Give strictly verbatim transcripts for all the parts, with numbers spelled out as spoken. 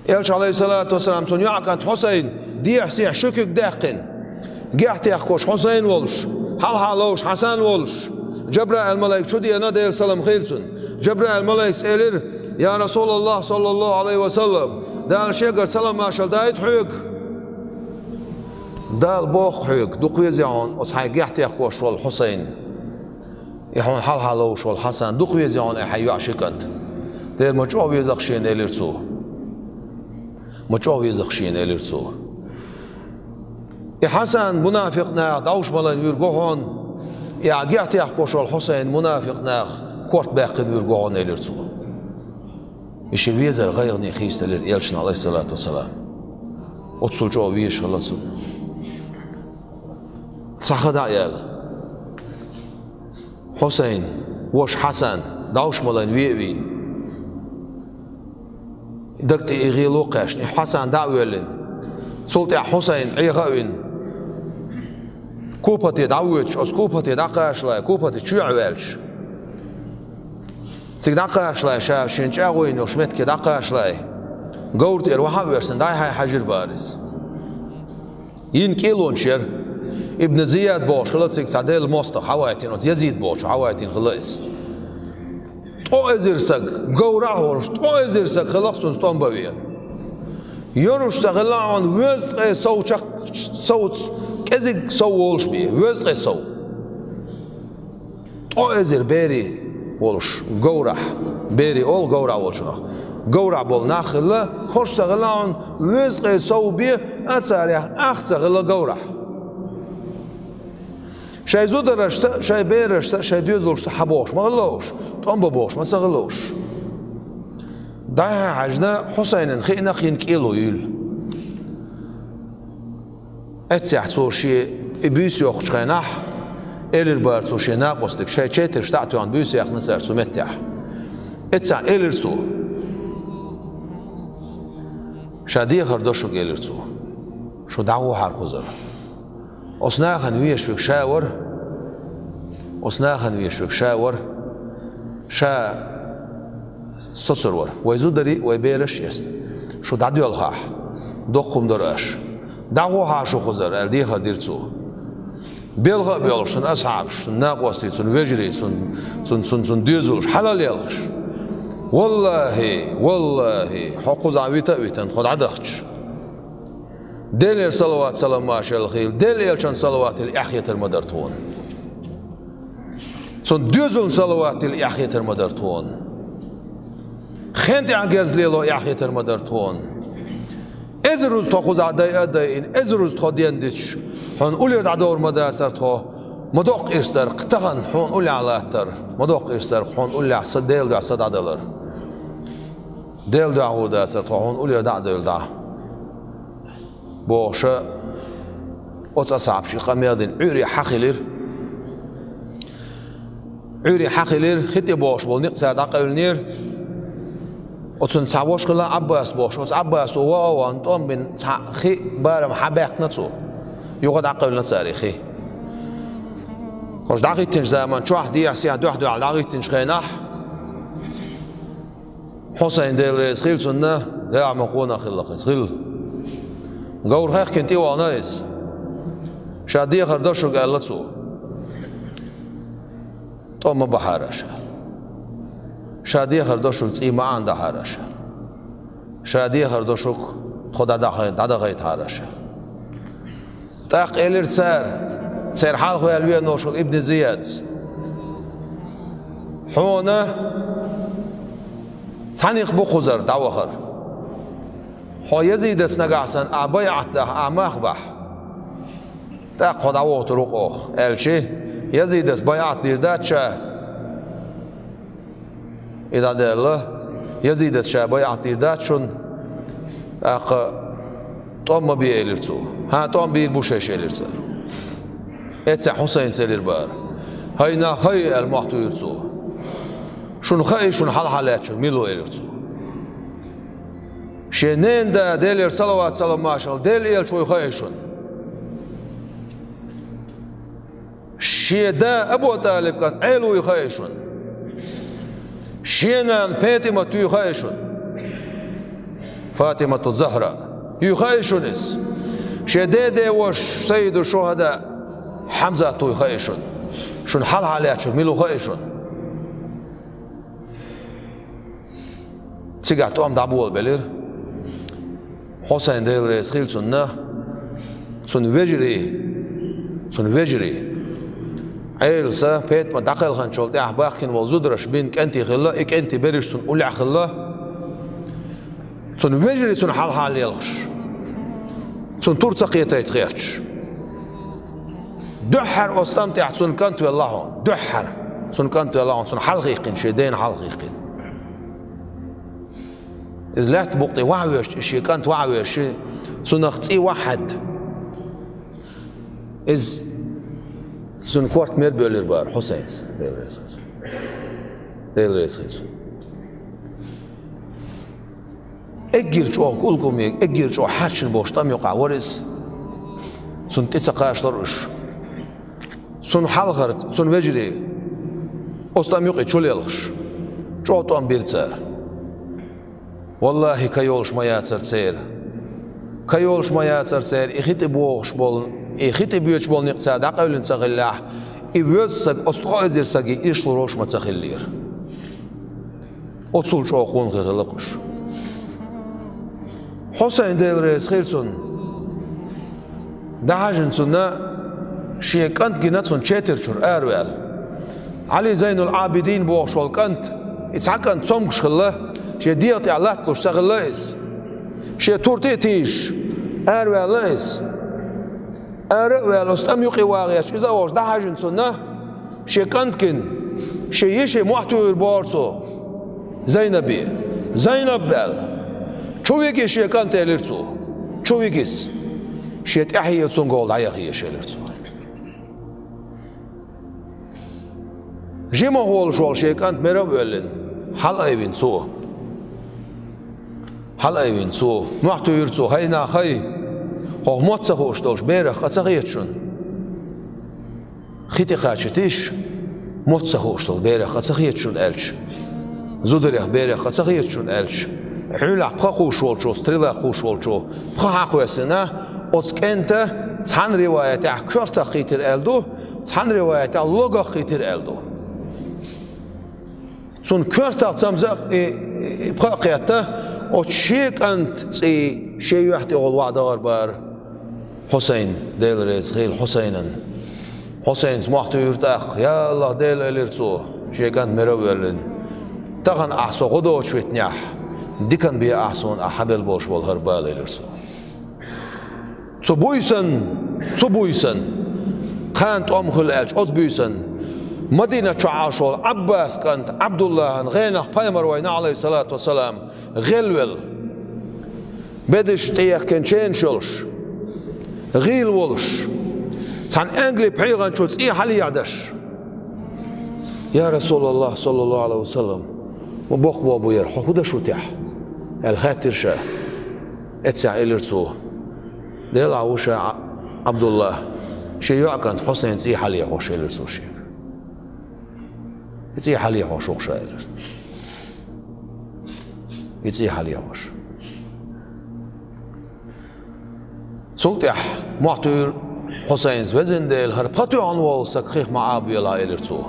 Элча, алейхиссалату вассалам, цун йоӀ кӀант Хьусайн, дехьа-сехьа ши куьг даьккхина. Гехь техкаш Хьусайн волуш, хьалха ловш Хьасан волуш, Джабраил-малайк чу деана, Делан салам хийла цунна. Джабраил-малайкас элира: «Я Расулаллах, саллаллаху алейхи ва саллам, Дала шегара салам-маршалла дайта хьоьга». «Дала боху хьоьга, дукха веза хьуна оцу хьайн гехь техкаш волу Хьусайн, и хьуна хьалха ловш волу Хьасан, дукха веза хьуна и хьайн йоӀ ши кӀант». «Дера, ма чӀогӀа веза-кх шена», — элира цо. «Ма чӀогӀа веза-кх шена», — элира цо. «И Хьасан мунафикъ наха дӀовш ма лайна вуьрг ву хьуна, и ахь гехь техкаш волу Хьусайн мунафикъ наха корта баьккхина вуьрг ву хьуна», — элира цо. И шен везар гӀайгӀане хийцаделира Элчанна, алейхиссалату вассалам. Оццул чӀогӀа везаш хилла цунна. Цхьа хан дӀа а яьлла, Хьусайн, ваша Хьасан, дӀовш ма лайна ве а вийна, даг тӀе и гӀело а кхаьчна, и Хьасан дӀа а воьллина, цул тӀаьхьа Хьусайн Ӏеха а вина, Купате дӀавоьдуш, оцу Купате дӀакхачале, Купате чоьхьа ваьлча, цига дӀакхачале, ша шен чӀагӀо йина йолуш меттиге дӀакхачале, говра тӀера вахьа а воьссина, дӀай-хьай хьаьжира бара иза. Йина кӀелонаш яра. Ибн Зияд бохуш хилла цига цхьа Делан мостагӀа хьавайтина, оцу Язид бохучо хьавайтина хилла иза. Ткъо эзар саг, говрахь а волуш, ткъо эзар саг хилла-кх цунца тӀом бан веана. Йоруш ца хилла хьуна везткъе сов чакх-, сов, кӀезиг сов волуш бен, везткъе сов. Ткъо эзар берий волуш, говрахь, берий олу говрахь волчунах. Говрахь болу нах хилла, хӀорш ца хилла хьуна везткъе сов бен, а царех ах ца хилла говрахь. Шайн зударшца, шайн берашца, шайн доьзалшца хьан бохуш ма хилла уьш, тӀом бан бохуш ма ца хилла уьш. ДӀа-хьа хьаьжна, Хьусайнан хиъна-кх йина кӀело юйла. Эццехь цо шен и буьйса йоккхучу хенахь, элира бара цо шен накъостиг, шайн четарш дӀа а тоьхна, буьйса яьхна цара цу меттехь. Эццехь элира цо: «Ша дехар до шуьга», — элира цо. «Шу дӀагӀохьара кхузара. Оцу нахана везаш верг ша вара, оцу нахана везаш верг ша вара, ша соцур вара, вай зударий, вай бераш а эцна. Шу дӀадоьлхахь, доккха хӀума дара аша. ДӀагӀохьа шу кхузара», — аьлла, дехар дира цо. Белха а боьлхуш цуьнан асхьабаш, цуьнан накъостий, цуьнан вежарий, цуьнан, цуьнан, цуьнан, цуьнан доьзалш хьала а лелхаш: «Валлахи, валлахи, хьо кхузахь вита а витина, тхо дӀадахча, Делера салават-салам-маршалла хийла, Делан элчан салават хила эхь хетар ма дара тхуна. Цуьнан доьзална салават хила эхь хетар ма дара тхуна. Хен тӀехь герз лело эхь хетар ма дара тхуна. Эзар руза тхо кхузахь дайа а дайина, эзар руза тхо ден диташ, хьуна уллера дӀадовр ма дацара тхо, ма доккха ирс дара-кх тахана хьуна уллехь латтар, ма доккха ирс дара-кх хьуна уллехь са, Делан дуьхьа са дӀадалар. Делан дуьхьа хӀур дацара тхо хьуна уллера дӀа а девлла дӀа», — бохуша, оцу асхьабаша и къамел дина, Ӏуьйре хьахилира. Ӏуьйре хьахилира, хи тӀе бохуш болу некъ цара дӀакъевлинера. Оцунна цхьа ваша хилла Ӏаббас бохуш, оцу Ӏаббасо ваха а вахана, тӀом бина цхьа хи барам хьабаьккхина цо. Юха дӀакъевлина цара и хи. ХӀорш дӀахӀиттинчу заман чохь дехьа-сехьа дуьхь-дуьхьал дӀахӀиттинчу хенахь, Хьусайн, Дела реза хила цунна, дегӀ ма къонах хилла иза, хилла. Говр хехкина тӀе вахана иза. «Ша дехар до шуьга», — аьлла цо. «ТӀом ма бахьара аша». «Ша дехар до шуьга, цӀий ма Ӏанадахьара аша». «Ша дехар до шуьга, тхо дӀадахай-, дӀадахайтахьара аша». ТӀаккха элира цара, церан хьалха ваьлла веана волуш волу Ибн Зияд: «Хьуна цхьа некъ бу кхузара дӀавахар. Хьо Язидаца нагахь санна ахь байӀат дахь, ахь мах бахь, тӀаккха хьо дӀавохур ву-кх оха», — аьлча, Язидаца байӀат дийр дац ша. И дӀадаьлла, Язидаца ша байӀат дийр дац шуна, тӀаккха тӀом ма бе, элира цо. «ХӀан, тӀом бийр бу шайша», — элира цара. Эццехь Хьусайнца элира бара: «ХӀай нах, хӀай», — аьлла, мохь туьйхира цо. «Шуна хаьий шуна хьалха лаьттачуьра мила ву?» — элира цо. «Шен ненан да, Делера салават-салам-маршалла, Делан элча вуй хаьий шуна. Шен да Абу ТӀалиб кӀант Ӏела вуй хаьий шуна. Шен нана ПетӀимат юй хаьий шуна. ФатӀимату Загьра. Юй хаьий шуна иза? Шен ден-ден воша Сайиду шухьада Хьамзат вуй хаьий шуна? Шуна хьалха лаьттачух мила ву хаьий шуна? Цигахь тӀом дӀаболабелира. Хьусайн, Дела реза хила цунна, цуьнан вежарий, цуьнан вежарий, Ӏелас ПетӀама дӀакхелхинчул тӀаьхьа баьхкина волу зударша бина кӀентий хилла, и кӀентий берриш цуьнан уллехь хилла. Цуьнан вежарий цунна хьалха лелхаш, цунна тур ца кхетийта хеташ. Дуьххьара оцу тӀам тӀехь цуьнан кӀант велла хьуна, дуьххьара цуьнан кӀант велла хьуна, цунна хьалхийкхина, шен дена хьалхийкхина. Иза лаьттан букъ тӀе вахьа воьжча, иза шен кӀант вахьа воьжча, цунах цӀий вахьа хьаьдда. Иза цуьнан корта мера боьллира бара Хьусайнас, Дела реза хила цунна. Дела реза хила цунна. Эггара чӀогӀа кӀулкъаме, эггара чӀогӀа хьаьрчина болчу тӀам юкъахь вара иза. Цунна тӀе ца кхачалура уьш. Цунна хьалхара, цуьнан вежарий оцу тӀам юкъе чу лелхаш, чӀогӀа тӀом бира цара. Валлахи, ка йолуш ма яцара церан. Ка йолуш ма яцара церан, и хи тӀе богӀуш болу, и хи тӀе боьдуш болу некъ цара дӀакъевлина ца хиллехь, и веза стаг, оцу ткъа эзар стаге иштта лур волуш ма ца хиллера. Оццул чӀогӀа кхунах хилла уьш. Хьусайн, Дела реза хила цунна, дӀахьаьжна цунна, шен кӀант гина цунна четар чуьра араваьлла. Ӏали Зайнул Ӏабидин бохуш волу кӀант, и цхьа кӀант цомгуш хилла, шен дегӀан тӀехь латталуш ца хилла иза. Шен турте а тийжаш, араваьлла иза. Ара а ваьлла, оцу тӀам юкъе вагӀерча, иза а волуш дӀахьаьжна цунна, шен кӀант гина, шен йише мохь туьйхира бохура цо Зайнабе. «Зайнаб», – аьлла. «Чу вига шен кӀант», – элира цо. «Чу вига иза. Шен тӀаьхье цуьнгахула дӀаяха еза», – элира цо. Жимах волуш волу шен кӀант мера а воьллина, хьалаайвина цо. Хьалаайвина цо. Мохь туьйхира цо: «ХӀай нах, хӀай! Хьох мотт ца хууш долуш берах къа ца хета шуна? Хи тӀе кхачийтийша, мотт ца хууш долу берах къа ца хета шуна», – аьлча, зударех берех къа ца хета шуна аьлча, Ӏуьйлахь пха кхуьуш волчо, стрела кхуьуш волчо пха хьакхоьссина, оцу кӀентан цхьана риваятехь коьртах кхийтира аьлла ду, цхьана риваятехь логах кхийтира аьлла ду. Цунна коьртах цамза а, и, и, и пха а кхетта, оцу шен кӀант цӀий шен юьхь тӀехула вахьа дахара бара Хьусайн, Дела реза хила Хьусайнан. Хьусайнас мохь туьйхира тӀаккха: «Я АллахӀ, Дела, – элира цо, шен кӀант мера а воьллина, – тахана ахь со гӀо доцуш витинехь, диканна бен ахь суна ахь хьабелла болуш болу хӀара бала», – элира цо. Цу буьйсанна, цу буьйсанна, кхана тӀом хуьлу аьлча, оцу буьйсанна Мадинат чохь Ӏаш волу Ӏаббас кӀант Ӏабдуллахьан гӀенах пайхамар вайна, Ӏалайхиссалату вассалам, гӀелвелла. Бедарш тӀеяхкина ченаш йолуш, гӀийла волуш, цхьана ангали пхьегӀанчо цӀий хьалаехьа даш: «Я РасулаллахӀ, саллаллахӀу Ӏалайхи ва саллам, ма боккха бо бу яра, хьо хӀун даш ву техь?» – аьлла хаьттира ша. Эццехь элира цо: «Делахь ву ша, Ӏабдуллахь, шен йоӀан кӀант Хьусайн цӀий хьалаехьош», – элира цо шега. «И цӀий хьалаехьош ву-кх ша», – элира. «И цӀий хьалаехьош». Цул тӀаьхьа мохь туьйхира Хьусайнас: «Везан Дела, хӀара пха тоьхна волу стаг хих ма Ӏабавелахь», – элира цо.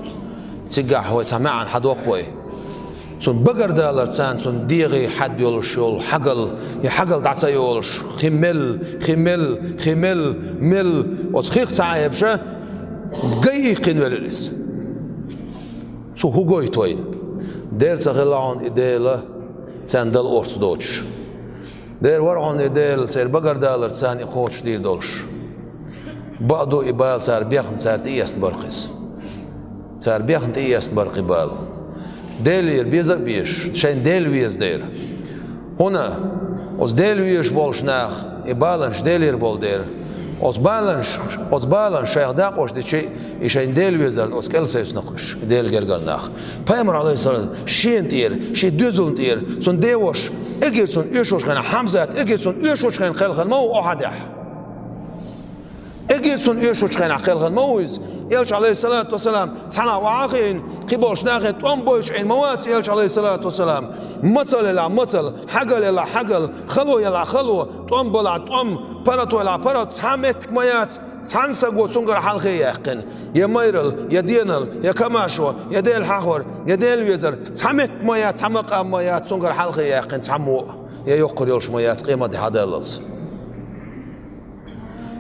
Цигахь вай цхьа маьӀна хьадоккху вай. Цунна багардаларца царна цунна дегӀе хьаьдда йолуш йолу хьагал, и хьагал дӀа ца йолуш, хи мел, хи мел, хи мел, мел, оцу хих ца Ӏебаша, гай иккхина велира иза. Цо хӀун гойту вайна? Дера ца хилла хьуна и Дела царна дала орца доцуш. Дера вара хьуна и Дела церан багардаларца царна и кхочушдийр долуш. Бакъду, и бала цара бехна, цара тӀеэцна бара-кх иза. Цара бехна тӀеэцна бара-кх и бала. Делера беза а безаш, шайна Дела веза дера. ХӀунда оцу Дела везаш болчу наха и баланаш Делера болу дера. Оцу баланаш, оцу баланаш шайх дакъош дичи, и шайна Дела везарна оцу кӀел севцна-кх уьш, и Делан гергара нах. Пайхамар, Ӏалайхиссалам, шена тӀера, шен доьзална тӀера, цуьнан деваша, эггара цунна оьшучу хенахь, Хьамзат, эггара цунна оьшучу хенахь кхелхина ма ву Ухьудехь. Эггара цунна оьшучу хенахь кхелхина ма ву иза. Элча, алейхиссалату вассалам, цхьанахьа вахийна, кхыболчу нахе тӀом бойтуш Ӏийна ма вац Элча, алейхиссалату вассалам. Мацалла елахь мацалла, хьогалла елахь хьогалла, хало елахь хало, тӀом балахь тӀом, паргӀато елахь паргӀато, цхьа меттиг ма яц, цхьана саго цуьнгара хьалхе яьккхина. Я майралла, я деналла, я комаьршо, я Дела хьахор, я Дела везар, цхьа меттиг ма яц, цхьа макъам ма яц цуьнгара хьалхе яьккхина цхьаммо а, я йоккхур йолуш ма яц къематде хьадаллалц.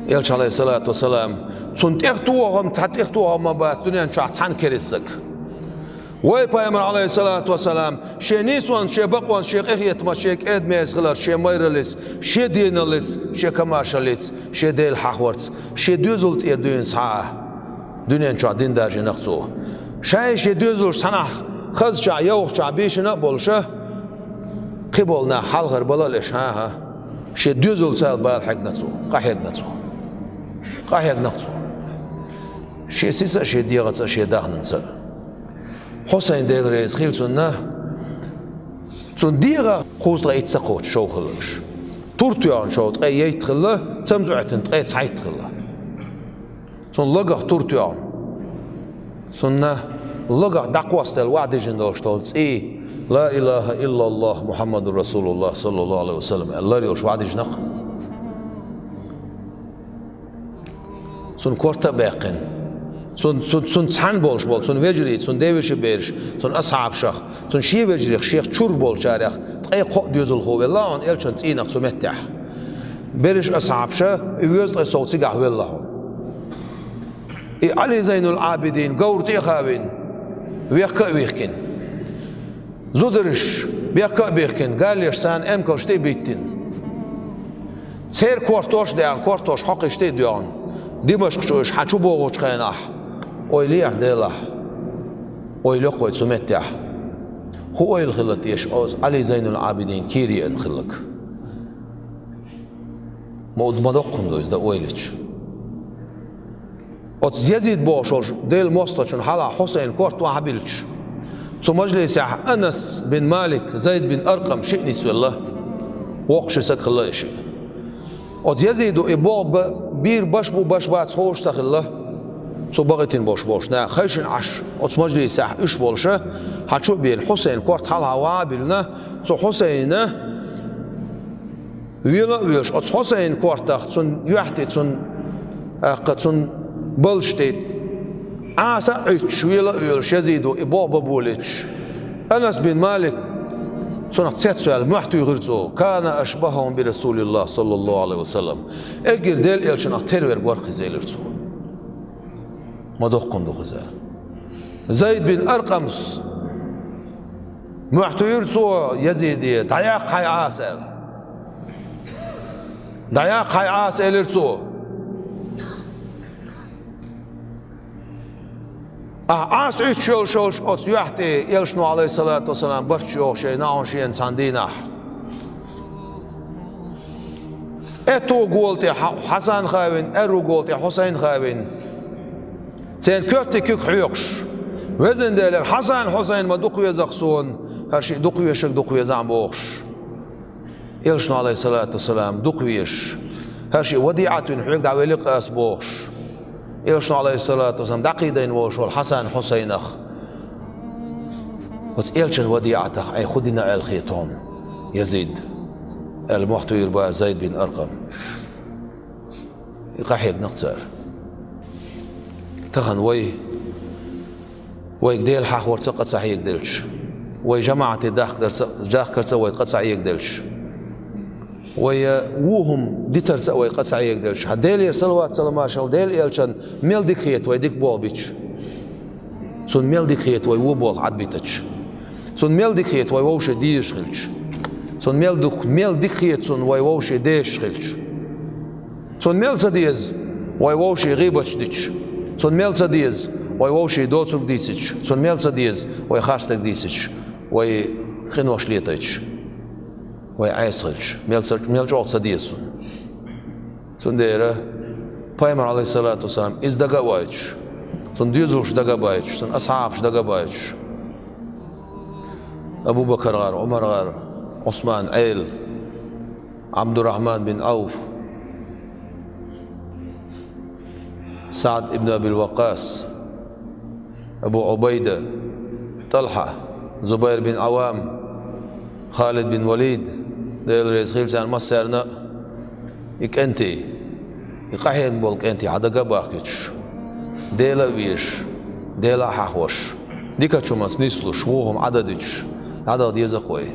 Элча, алейхиссалату вассалам, цунна тӀех тохам, цхьа тӀех тохам ма бац дуьнен чохь цхьана керстаг. Вай пайхамар, алейхиссалату вассалам, шен нийсонца, шен бакъонца, шен къинхетамца, шен кӀеда-мерза хиларца, шен майраллица, шен деналлица, шен комаьршаллица, шен Дела хьахорца, шен доьзал тӀера дуьйна схьа а дуьнен чохь дин даржийнакх цо. Шайн шен доьзалш цхьанахь хазачохь, йовхачохь бийшина а болуша, кхиболу нах хьалхара бала а леш, хӀан-хӀа, шен доьзалца бала хьегна цо, къахьегна цо. Къахьегнакх цо. Шен сица а, шен дегӀаца а, шен даьхнинца а. Хьусайн, Дела реза хила цунна, цунна дегӀах кхузткъе итт са кхочуш шов хилла уьш. Тур тоьхна шов ткъе итт хилла, цамза Ӏоьттина ткъе цхьайтта хилла. Цунна лагах тур тоьхна. Цунна лагах дӀакхоссаделла охьадижина долуш долу цӀий, «Ла илаха иллаллах, Мухаммадур Расулуллах, саллаллаху алейхи ва саллям», аьлла, лар йолуш охьадижинакх. Цунна корта а баьккхина. Цун, цун, цун цхьаьна болуш болу, цун вежарий, цун девешин бераш, цун асхьабашах, цун шен вежарех, шех чуьра болчарех ткъе кхоъ доьзалхо велла хьуна Элчан цӀийнах цу меттехь. Бераш, асхьабаша, и везткъе сов цигахь велла хьуна. И Ӏали Зайнул Ӏабидин говра тӀе а хавина, вехка а вихкина. Зударш бехка а бихкина, галеш царна эмкалш тӀе а биттина. Церан кортош а даьхна, кортош хьокхуьш тӀе а доьхна, Димашкъ чу уьш хьан чу богӀучу хенахь, ойла е ахь Делахь, ойла йоккхуй цу меттехь. ХӀун ойла хилла теша оцу Ӏали Зайнул Ӏабидин кийра еана хилларг? Ма уд ма доккхун ду иза дан ойла йича. Оцу Язид бохуш волчу Делан мостагӀчун хьалха Хьусайн корта охьабиллича, цу мажлисехь Анас бин Малик, Зайд бин Аркъам шиъ нисвелла, воккха ши саг хилла и шиъ. Оцу Язиду и боху ба-, бийр баш бу, баш бац хууш ца хилла, цу бакъийтина болуш болчу наха хайшина Ӏаш, оцу мажлисехь уьш болуша, хьан чу а бена Хьусайн корта хьалха охьабиллина, цу Хьусайна вела а воьлуш, оцу Хьусайнан кортах, цунна юьхь тӀе, цунна, аккха, цунна балш тӀе Ӏаса а Ӏуьттуш, вела а воьлуш, Язиду и боху бан болуьйтуш, Анас бин Малик цунах цецваьлла, мохь туьйхира цо: «Кана ашбахахум би Расулиллах, саллаллаху алейхи ва саллям». Эггара Делан Элчанах тера верг вара-кх иза, элира цо. Ма доккхун ду-кх иза. Зайд бин Аркъамс мохь туьйхира цо Язиде: «ДӀаяккха хьайн Ӏаса», — аьлла. «ДӀаяккха хьайн Ӏаса», — элира цо. Ахьа Ӏаса Ӏуьттуш йолуш йолуш оцу юьхь тӀе Элчано, алейхиссалату вассалам, барт чу йоху шайн наӀон шена цхьана дийнахь. Аьтту гӀолла тӀе Хьа-, Хьасан хавина, аьрру гӀолла тӀе Хьусайн хавина. Церан коьртан куьг хьоькхуш: «Везан Делера, Хьасан, Хьусайн ма дукха веза-кх суна, хӀара шиъ дукха везаш, дукха везахь», — бохуш. Элчано, алейхиссалату вассалам, дукха везаш: «ХӀара шиъ вадиӀат вина хьоьга дӀавелли-кх ас», — бохуш. Элчано, алейхиссалату вассалам, дӀакхийдайна волуш волу Хьасан, Хьусайнах: «Оцу Элчан вадиӀатах Ӏайха хӀун дина аьлла хета хьуна, Язид?» — аьлла, мохь туьйхира бара Зайд бин Аркъам. И къахьегнакх цара. Тахана вай, вайга Дела хьахорца а къа ца хьегаделча, вай жамаӀате дахкарца, дахкарца а вайга къа ца хьегаделча, вай, э, вон хӀума дитарца а вайга къа ца хьегаделча, хьан Делера салават-салам маршалла Делан Элчан мел дика хета вай дика болх бича? Цунна мел дика хета вай вон болх Ӏадбитача? Цунна мел дика хета вай вовшийн дезаш хилча? Цунна мел дукх-, мел дика хета цунна вай вовшийн дешаш хилча? Цунна мел ца деза вай вовшийн гӀийбаташ дитча? Цунна мел ца деза вай вовшийн доцург дийцича? Цунна мел ца деза вай харцдерг дийцича, вай къинош летайташ, вай Ӏеса хилча? Мел ца, мел чӀогӀа ца деза цунна? Цундела Пайхамар, алейхиссалату вассалам, иза дага а вайтуш, цунна доьзалш дага а байтуш, цунна асхьабаш дага а байтуш, Абу-Бакар гӀар, Ӏумар гӀар, Ӏусман, Ӏел, Ӏабдуррахьман бин Ӏауф, СаӀд ибн Абил Ваккъас, Абу Ӏубайда, ТӀалхьа, Зубайр бин Ӏавам, Халид бин Валид, Дела реза хилва царна массарна а, и кӀентий, и къахьегна болу кӀентий хьан дага а бахкуьйтуш, Дела а везаш, Дела а хьахош, дикачу хӀуманца нислуш, вон хӀума Ӏад а дуьтуш, дӀадала деза-кх вай.